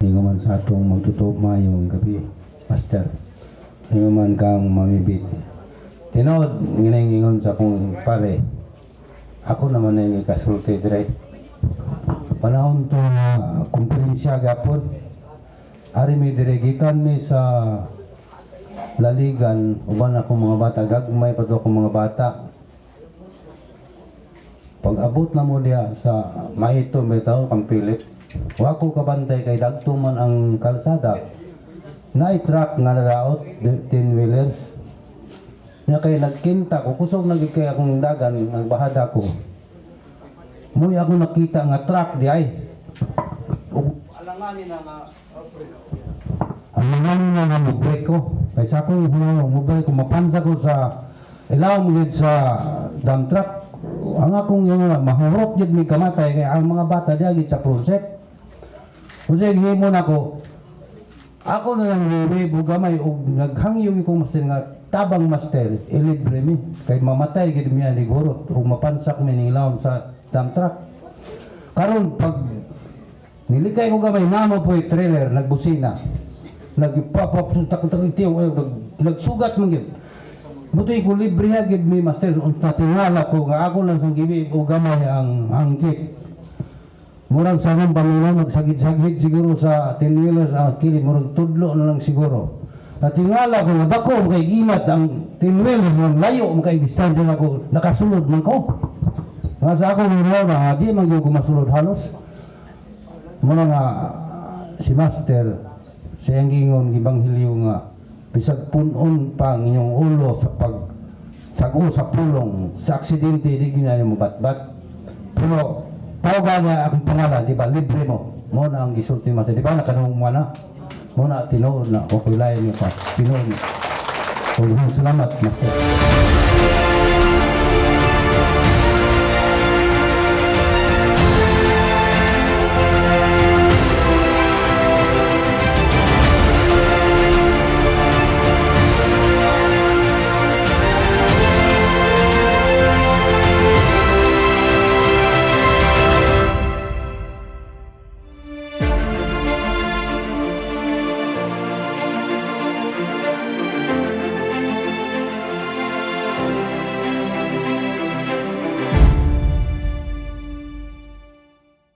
Ingon man sa atong magtutuo, maayong gabi, Master. Ingon man kang mamibit. Tinuod ngining ingon sa akong pare. Ako naman ay ikasulti dire. Panahon to nga kumperensya gapon. Ari mi dire, gikan mi sa Laligan, uban akong mga bata, gagmay pa to akong mga bata. Pag abot na mo diya sa Maito bitaw kang Philip, wa ko kabantay kay dagto man ang kalsada. Naay truck nga nadaot, 10 wheelers. Nya kay nagkinta ko, kusog na gyud kay akong dagan, nagbahada ko. Mo'y ako nakita nga truck di ay. Ug alanganin na nga mo-brake ko. Kay sa akong hunahuna, mo-brake ko, mapansa ko sa ilawom gyud sa dump truck. Ang akong nga mahurot gyud mi kamatay kay ang mga bata diya gyud sa front seat. Unsay gihimo nako? Ako na lang ni gamay og naghangyo gyud ko, Master, nga tabang, Master, ilibre mi kay mamatay gyud mi ani hurot ug mapansak mi ning ilawom sa dump truck. Karon pag nilikay ko gamay, namo po trailer nagbusina. Nagpapap tak tak tiyo nagsugat man gyud. Butoy ko libre ha gyud mi, Master, unsa tingala ko nga ako lang sang gibi og gamay ang jeep. Murag sa akong Panginoon, magsagid-sagid siguro sa 10 wheelers ang kilid, murag tudlo na lang siguro. Natingala ko nga dako kay gimat ang 10 wheelers ng layo mo kay distansya nako, nakasulod man ko. Nga sa akong hinaw na di man gyud ko masulod halos. Muna nga si Master sa iyang gingon gibanghilyo nga bisag punon pa ang inyong ulo sa pag sago sa pulong sa aksidente, di gyud mo batbat. Pero tawagan niya akong pangalan, di ba? Libre mo. Mo na ang gisulti, Master. Di ba nakanung mo na? Mo na tinuod na okay lain niyo pa. Tinuod na. Salamat, Master.